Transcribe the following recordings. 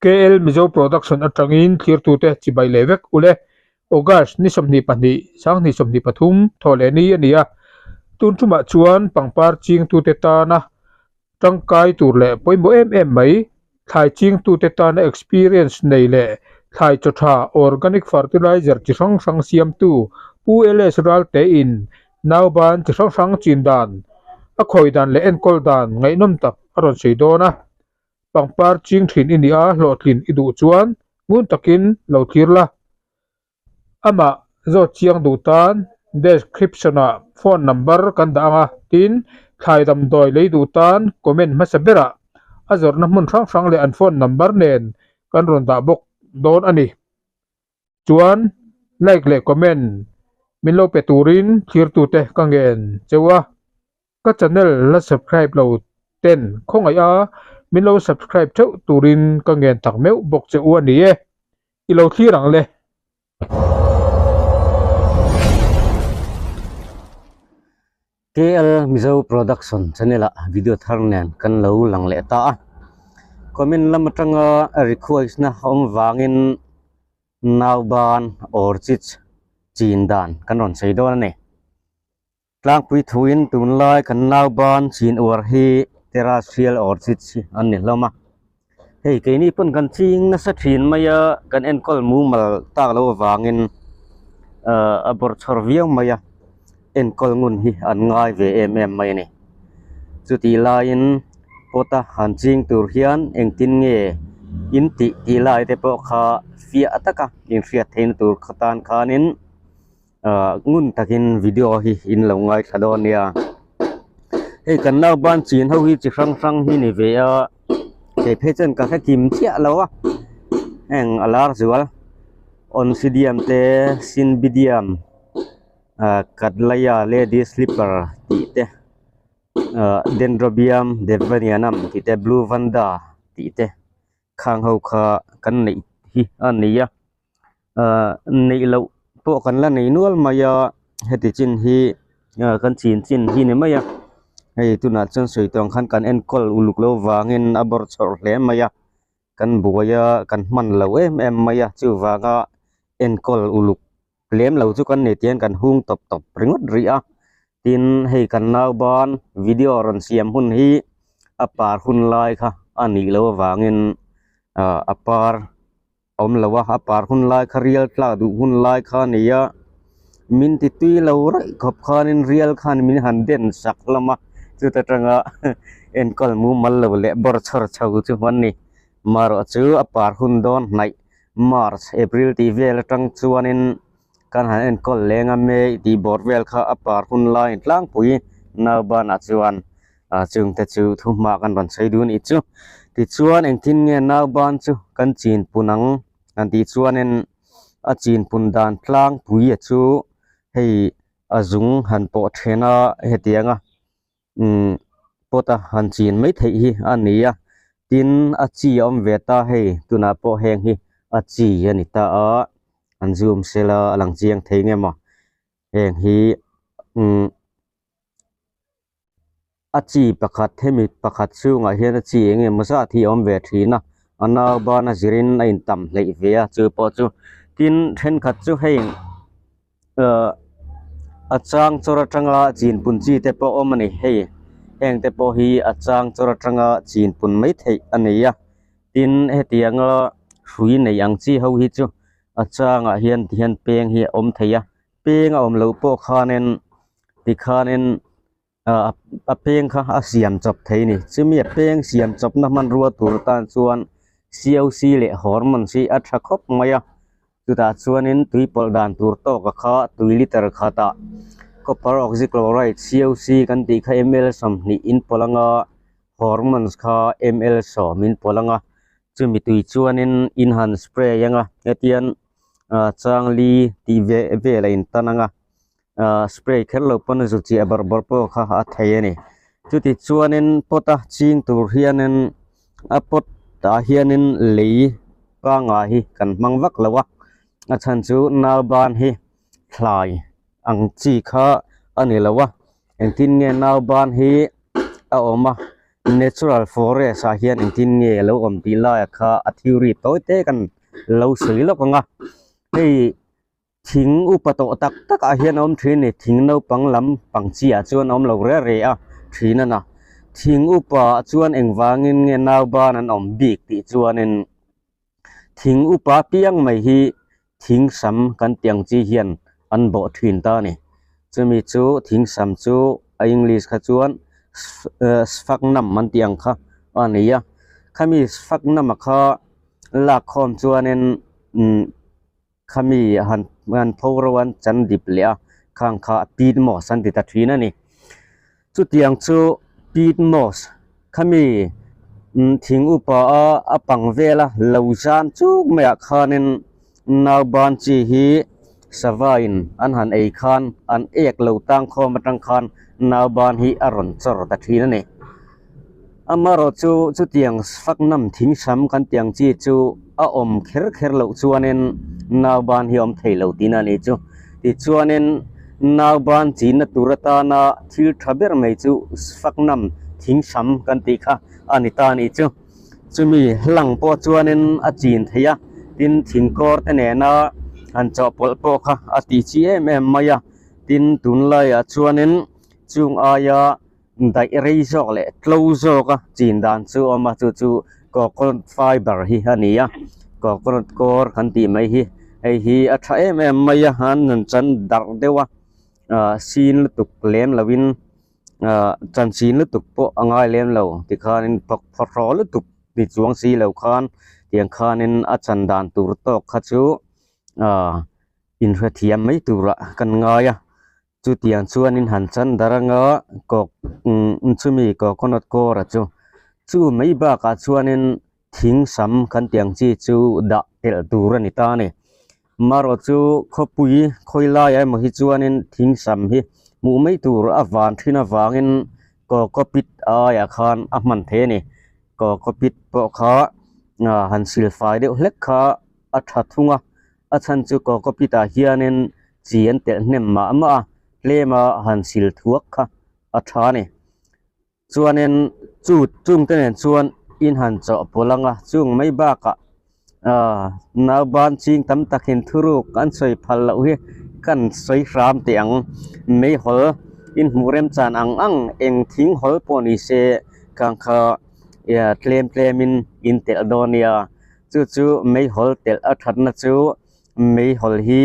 KL Mizo Production atangin thlirtute chibai leh vek ule. August ni 22, 2023 thawh leh ni a ni a. Tun tumah chuan pangpar chingtute tana tangkai tur leh pawimawh em em mai, thlai chingtute tana experience nei leh thlai chaw tha organic fertilizer chi hrang hrang siamtu Pu LS Ralte in nauban chi hrang hrang chin dan, a khawi dan leh enkawl dan ngaihnawm tak a rawn sawi dawn a. Pangpar ching thin i nih a, hlawhtlin i duh chuan ngun takin lo thlir la. Amah zawt chiang duh tan description ah phone number kan dah ang a, tin thlai damdawi lei duh tan comment hmasa berah a zawrhna hmun hrang hrang leh an phone number nen kan rawn dah bawk dawn a ni. Chuan like leh comment min lo pe turin thlirtute ka ngen cheu a. Ka channel la subscribe lo ten khawngaih a min lo subscribe theuh turin ka ngen tak meuh bawk che u a ni e. I lo thlir ang le. KL Mizo Production channel ah video thar nen kan lo lang leh ta a. Comment lam atanga request na awm vangin nauban orchid chin dan kan rawn sawi dawn a ni. Tlangpui thuin tunlai kan nauban chin uar hi terrestrial orchid hi an ni hlawm a, hei keini pawn kan ching nasa thin mai a, kan enkawl mumal tak loh avangin ahh a bawrchhawr viau mai a, enkawl ngun hi an ngai ve em em mai a ni. Chutih laiin pot a han ching tur hian engtin nge in tih tih lai te pawh kha fiah taka inhriat theihna tur tan khanin. Ah ngun takin video hi in lo ngaithla dawn nia hei kan nauban chin ho hi chi hrang hrang hi ni ve a kei phei chuan ka hre kim chiah lo a heng a lar zual oncidium te cymbidium ah cattleya lady slipper tih te ah dendrobium devonianum tih te blue vanda tih te khang ho kha kan neih hi a ni a. Ahh neih loh pawh kan la nei nual mai a heti chin hi ah kan chin chin hi ni mai a hei tunah chuan sawi tawng khan kan enkawl uluk loh vangin a bawrh chawrh hle mai a kan buai a kan hman lo em em mai a chuvanga enkawl uluk lem lo chu kan ni tihian kan hung tawp tawp ringawt rih a tin hei kan nauban video rawn siam hun hi a par hun lai kha a nih loh avangin ah a par. awm lo a a par hun lai kha rial tlak duh hun lai kha a ni a min ti tui lo raih khawp khanin rial khan min han den sak hlawm a chuta tanga enkawl mumal lo leh bawr chhawr chho chu an ni marawh chu a par hun dawn hnaih march april tih vel atang chuanin kan han enkawl leng a may tih bawr vel kha a par hun laiin tlangpui naubanah chuan. ah chungte chu thu hma kan rawn sawi dun i chu tichuan engtin nge nauban chu kan chin pun ang han tih chuanin a chin pun dan tlangpui a chu hei a zung han pawh then a hetiang a umm pot a han chin mai theih hi a ni a tin a chi a awm ve ta hei tunah pawh heng hi a chi a ni ta a an zoom sela a lang chiang thei nge maw heng hi umm. A chi pakhat hemi pakhat chhungah hian a chi eng emaw zat hi a awm ve thin a a nauban a zirin a intam hleih ve a chu pawh chu tin thenkhat chu hei ahh a chang chawr atanga chinpun chi te pawh a awm a ni hei heng te pawh hi a chang chawr atanga chinpun mai theih a ni a tin hetianga hrui nei ang chi ho hi chu a changah hian tihian peng hi a awm thei a peng a awm loh pawh khanin tikhanin ah a peng kha a siam chawp thei a ni chumi a peng siam chawpna hmanrua tur tan chuan C O C leh hormones hi a tha khawp mai a chutah chuanin tui pawlh dan tur tawk a kha tui liter khatah copper oxychloride C O C kan tih kha ml 20 in pawlh anga hormones kha ml 10 in pawlh anga chumi tui chuanin in han spray anga hetian ah changli tih ve vel a intan anga ah spray kher lo pawn a zu chiah bawrh bawrh pawh kha a thei a ni chuti chuanin pot a ching tur hianin a pot ah hianin lei pangngai hi kan hmang vak lo a a chhan chu nauban hi thlai ang chi kha a ni lo a engtin nge nauban hi a awm a. Natural forest ah hian engtin nge a lo awm tih laiah kha a theory tawi te kan lo sawi lawk ang a hei thing upa tawh tak tak ah hian a awm thin a ni thing naupang lam pang chi ah chuan a awm lo reh reh a thin a na thing upa ah chuan engvangin nge nauban an awm bik tih chuanin thing upa piang mai hi thing sam kan tih ang chi hian an bawh thin ta a ni chumi chu thing sam chu a english kha chuan sphagnum an tih ang kha a ni a khami sphagnum a kha lak khawm chuanin umm khami han han pho ro an chan dip leh a khang kha peat moss an ti ta thin a ni chutiang chu peat moss khami thing upa a a pang vela lo zam chuk maiah khanin nauban chi hi sava in an han ei khan an ek lo tang khawm atang khan nauban hi a rawn chawr ta thin a ni amaherawh chu chutiang faknam thing sam kan tih ang chi chu a awm kher kher loh chuanin nauban hi a awm thei lo tihna a nih chu tichuanin nauban chinna tur atana thil tha ber mai chu faknam thing sam kan tih kha a ni ta a nih chu chumi hlang pawh chuanin a chin thei a tin thingkawr te nena han chawhpawlh pawh kha a tih chi em em mai a tin tunlaiah chuanin chung aia daih rei zawk leh tlo zawk a chin dan chu a awm a chu chu coconut fiber hi a ni a coconut kawr kan tih mai hi hei hi a tha em em mai a an rawn chan darh deuh a ah sin lutuk lem lo in ah chan sin lutuk pawh a ngai lem lo tikhanin phawk phawrh lutuk ti chuang si lo khan tiang khanin a chan dan tur tawk kha chu ah inhrethiam mai turah kan ngai a. Chutiang chuanin han chan dar anga kawk umm chumi coconut kawra chu chu mai bakah chuanin thing sam kan tih ang chi chu dah telh tur a ni ta a ni. Marawh chu khawpui khawi laiah emaw hi chuanin thing sam hi hmuh mai tur a van thin avangin cocopeat aiah khan a hman thei a ni. Cocopeat pawh kha han silfai deuh hlek kha a tha thung a. A chhan chu cocopeat ah hianin chi an telh hnem mah mah a tlem a han sil thuak kha a tha a ni chuanin chu chung te nen chuan in han chawhpawlh ang a chung mai bakah ah nauban ching tam takin thuruk an sawi phal loh hi kan sawi hram teh ang meihawl in hmuh remchan ang ang eng thing hawl pawh ni se khang kha tlem tlem in in telh dawn nia. Chu chu meihawl telh a thatna chu meihawl hi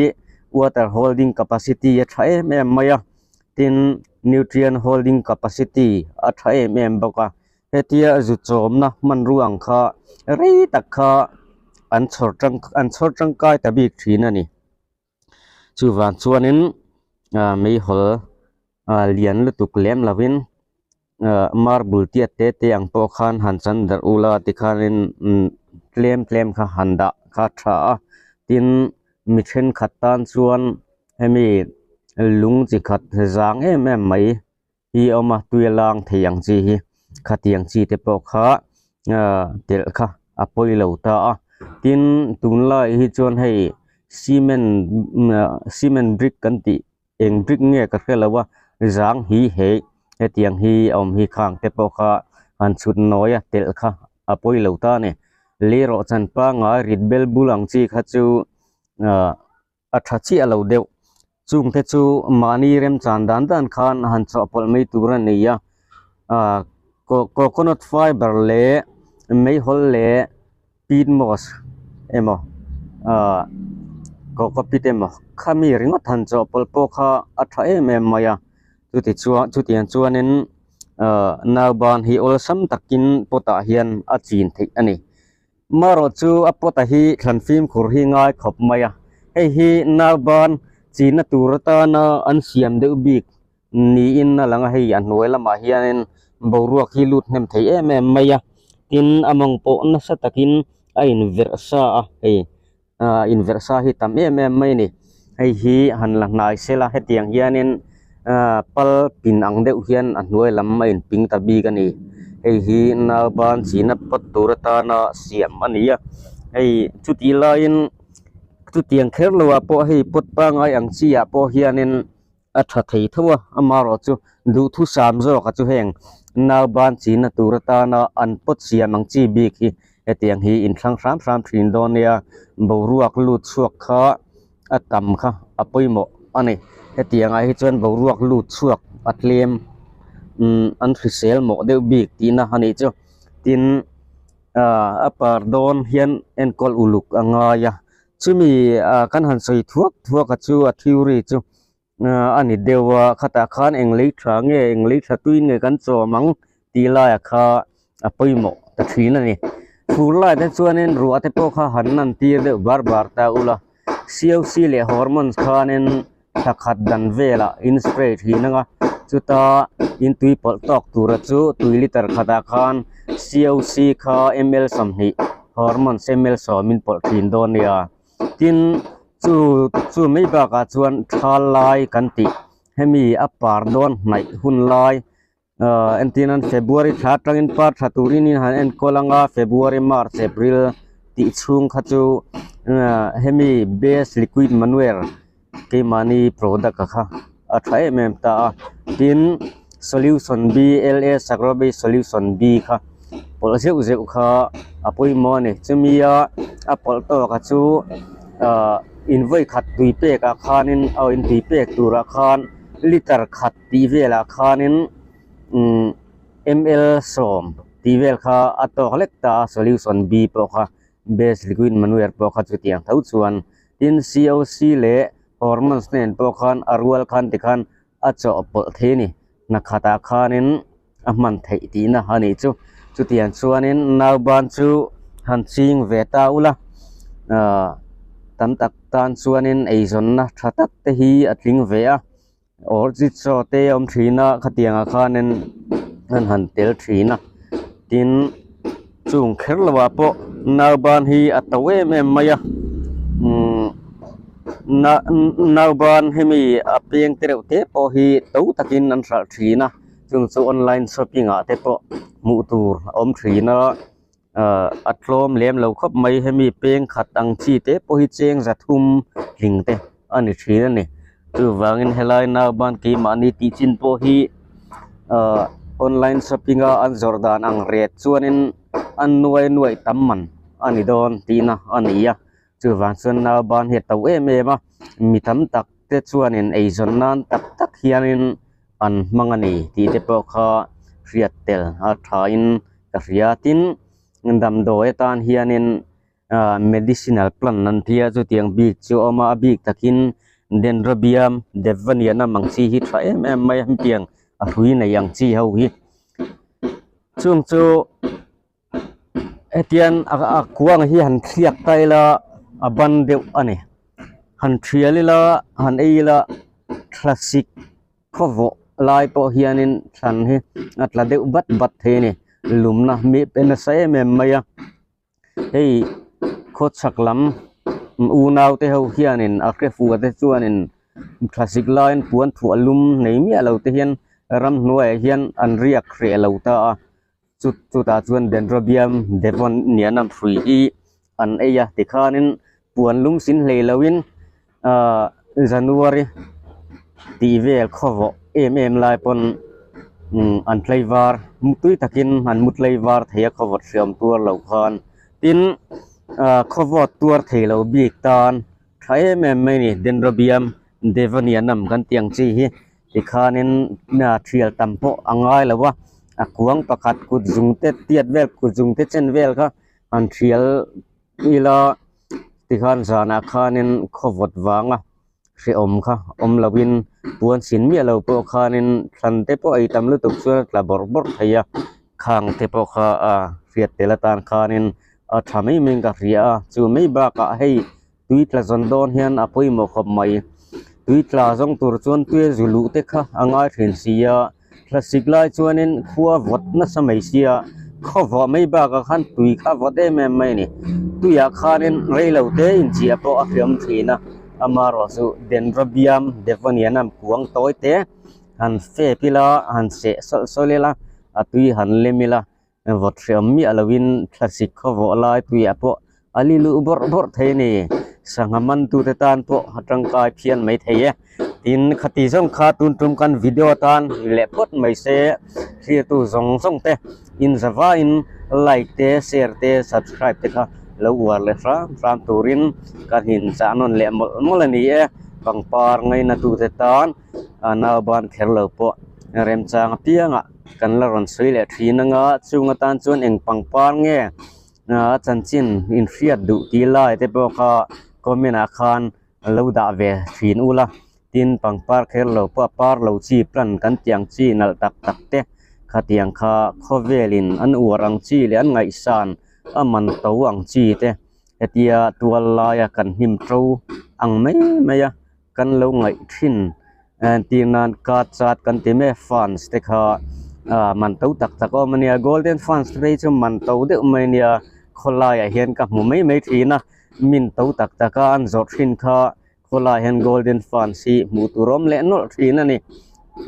water holding capacity a tha em em mai a tin nutrient holding capacity a tha em em bawk a hetia zu chawmna hmanrua ang kha rei tak kha an chhawr tang an chhawr tangkai ta bik thin a ni chuvang chuanin ah meihawl ah lian lutuk lem lovin ah marble tiat te te ang pawh khan han chan darh ula tikhanin umm tlem tlem kha han dah kha a tha a tin mi thenkhat tan chuan hemi lung chi khat zang em em mai hi a awm a tui a lang thei ang chi hi khatiang chi te pawh kha ah telh kha a pawi lo ta a tin tunlai hi chuan hei cement ah cement brick kan tih eng brick nge ka hre lo a zang hi hei hetiang hi a awm hi khang te pawh kha han chhut nawi a telh kha a pawi lo ta a ni leirawh chan pangngai rit bel bul ang chi kha chu ah a tha chiah lo deuh chung te chu mahni remchan dan dan khan han chawhpawlh mai tur a ni a ah coconut fiber leh meihawl leh peat moss emaw ah cocopeat emaw khami ringawt han chawhpawlh pawh kha a tha em em mai a chuti chuan chutiang chuanin ah nauban hi awlsam takin pot ah hian a chin theih a ni marawh chu a pot a hi thlan fimkhur hi ngai khawp mai a hei hi nauban chinna tur atana an siam deuh bik niin a lang a hei a hnuai lamah hianin boruak hi lut hnem thei em em mai a tin a mawng pawh nasa takin a inverh sa a hei ah inverh sa hi tam em em mai a ni hei hi han la hnai sela hetiang hianin ah pal pin ang deuh hian a hnuai lam a inping ta bik a ni hei hi nauban china pawt tur atana siam a ni a hei chutih laiin chutiang kher lo ah pawh hei pawt pangai ang chi ah pawh hianin a tha thei tho a amaherawh chu duhthusam zawk a chu heng Nauban china tur atana an pawt siam ang chi bik hi hetiang hi inthlang hram hram thin dawn nia, boruak lut chhuak kha a tam kha a pawimawh a ni. Hetiang ah hi chuan boruak lut chhuak a tlem umm an hrisel mawh deuh bik tihna a nih chu. Tin ah a par dawn hian enkawl uluk a ngai a, chumi ah kan han sawi thuak thuak a chu a theory chu. A ni deuh a khatah khan eng lei tha nge eng lei tha tui nge kan chawm ang tih laiah kha a pawimawh ta thin a ni fur lai te chuanin ruah te pawh kha han nan tir deuh bar bar ta ula C O C leh hormones khanin thla khat dan velah in spray thin ang a chuta in tui pawlh tawk tura chu tui liter khatah khan C O C kha ml 20 hormones ml 10 in pawlh thin dawn nia. Tin, chu chu mai bakah chuan thal lai kan tih hemi a par dawn hnaih hun lai ahh entir nan February thla atangin par tha turin in han enkawl ang a February March April tih chhung kha chu ahh hemi best liquid manure keimahni product a kha a tha em em ta a tin solution B L A sakawr base solution B kha pawlh zeuh zeuh kha a pawimawh a ni chumi a a pawlh tawk a chu ahh in vawi khat tui pek ah khanin aw in tui pek turah khan liter khat tih velah khanin umm ml 10 tih vel kha a tawk lek ta a solution B pawh kha base liquid manure pawh kha chutiang tho chuan tin C O C leh hormones nen pawh khan a rual khan tikhan a chawhpawlh thei a ni hna khatah khanin a hman theih tihna a nih chu chutiang chuanin nauban chu han ching ve ta ula ahh tam tak tan chuanin eizawnna tha tak te hi a tling ve a orchid chaw te a awm thin a khatiangah khanin an han tel thin a tin chung kher lovah pawh nauban hi a to em em mai a umm nauban hemi a peng te reuh te pawh hi to takin an hralh thin a chung chu online shopping ah te pawh hmuh tur a awm thin a ahh a tlawm lem lo khawp mai hemi peng khat ang chi te pawh hi cheng za thum hling te a ni thin a ni chuvangin helai nauban keimahni tih chin pawh hi ahh online shopping a an zawrh dan ang ret chuanin a nuai nuai tam man a ni dawn tihna a ni a chuvang chuan nauban hi a to em em a mi tam tak te chuanin eizawn nan tak tak hianin an hmang a ni tih te pawh kha hriat tel a thain ka hria tin damdawi atan hianin ah medicinal plant an tia chutiang bik chu a awm a a bik takin dendrobium devonianum ang chi hi tha em em mai a hetiang a hrui nei ang chi ho hi chung chu hetiang a kuang hi han thliak ta ila a ban deuh a ni han thial ila han ei ila thlasik khawvawh lai pawh hianin thlan hi a tla deuh bat bat thei a ni lumna mi pe nasa em em mai a hei khawchhak lam unau te ho hianin a hrefuh te chuanin thlasik laiin puan thuah lum nei miah lo te hian ramhnuaiah hian an riak hreh lo ta a. Chu chutah chuan Dendrobium devonianum hrui hi an ei a tikhanin puan lum sin hlei loin ahh January tih vel khawvawh em em lai pawn umm an tlaivar tui takin an mu tlaivar thei a khawvawt hriam tuar lo khan tin ahh khawvawt tuar thei lo bik tan tha em em mai a ni Dendrobium devonianum kan tih ang chi hi. Tikhanin thial tam pawh a ngai lo a, a kuang pakhat kut zung te tiat vel kut zung te chen vel kha han thial ila tikhan zanah khanin khawvawt vanga hrehawm kha awm loin puan sin miah lo pawh khanin thlan te pawh ei tam lutuk chuan a tla bawrh bawrh thei a, khang te pawh kha a hriat tel atan khanin a tha mai mai in ka hria a, chu mai bakah hei. Tui tla zawn dawn hian a pawimawh khawp mai. Tui tla zawng tur chuan tui a zu luh te kha a ngai thin si a, thlasik lai chuanin khua vawt nasa mai sia, khaw vawh mai bakah khan tui kha vawt em em mai a ni. Tuiah khanin reilo te inchiah pawh a hriam thin a, amaherawh chu Dendrobium devonianum kuang tawi te han fep ila, han seh sawlh sawlh ila, a tui han lem ila. Vawt hriam miah loin thlasik khaw vawh lai tuiah pawh a li luh bawrh bawrh thei a ni. Sangha mantute tan pawh a tangkai phian mai thei e. Tin, khati zawng kha tun tum kan video atan leh phawt mai se, thlir-tu zawng zawng te inzavain like te, share te, subscribe te kha lo uar leh hram hram turin ka inchah nawn leh mawlh mawlh a ni e. Pangpar ngaina tute tan nauban kher lo pawh remchang apiangah kan la rawn sawi leh thin anga chung atan chuan eng pangpar nge a chanchin inhriat duh tih lai te pawh kha comment ah khan lo dah ve thin ula tin pangpar kher lo pawh a par lo chi plant kan tih ang chi nalh tak tak te khatiang kha khawvel in an uar ang chi leh an ngaihsan a man to ang chi te hetia tual laia kan hnim to ang mai mai a kan lo ngaih thin entir nan card chat kan ti mai a fans te kha ah man to tak tak a awm a nia golden fans te phei chu man to deuh mai a nia khawlaiah hian ka hmu mai mai thin a min to tak tak a an zawrh thin kha khawlaiah hian golden fans hi hmuh tur a awm leh nawlh thin a ni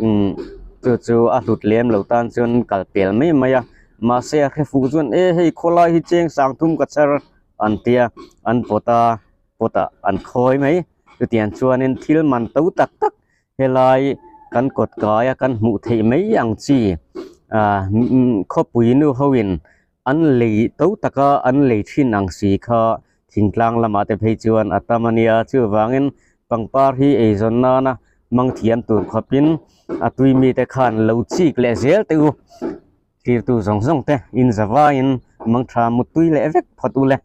umm chu chu a hlut lem lo tan chuan kal pel mai mai a mahse a hre fuh chuan e hei khawlai hi cheng sang thum ka char an tia an pawt a. pot ah an khawi mai chutiang chuanin thil man to tak tak helai kan kawt kai a kan hmuh theih mai ang chi ah khawpui nu ho in an lei to taka an lei thin ang si kha thingtlang lamah te phei chuan a tam a nia chuvangin pangpar hi eizawn nana mang thiam tur khawpin a tui mite khan lo chik leh zel teh u thirtu zawng zawng te inzavaiin mangtha muttui leh vek phawt ule.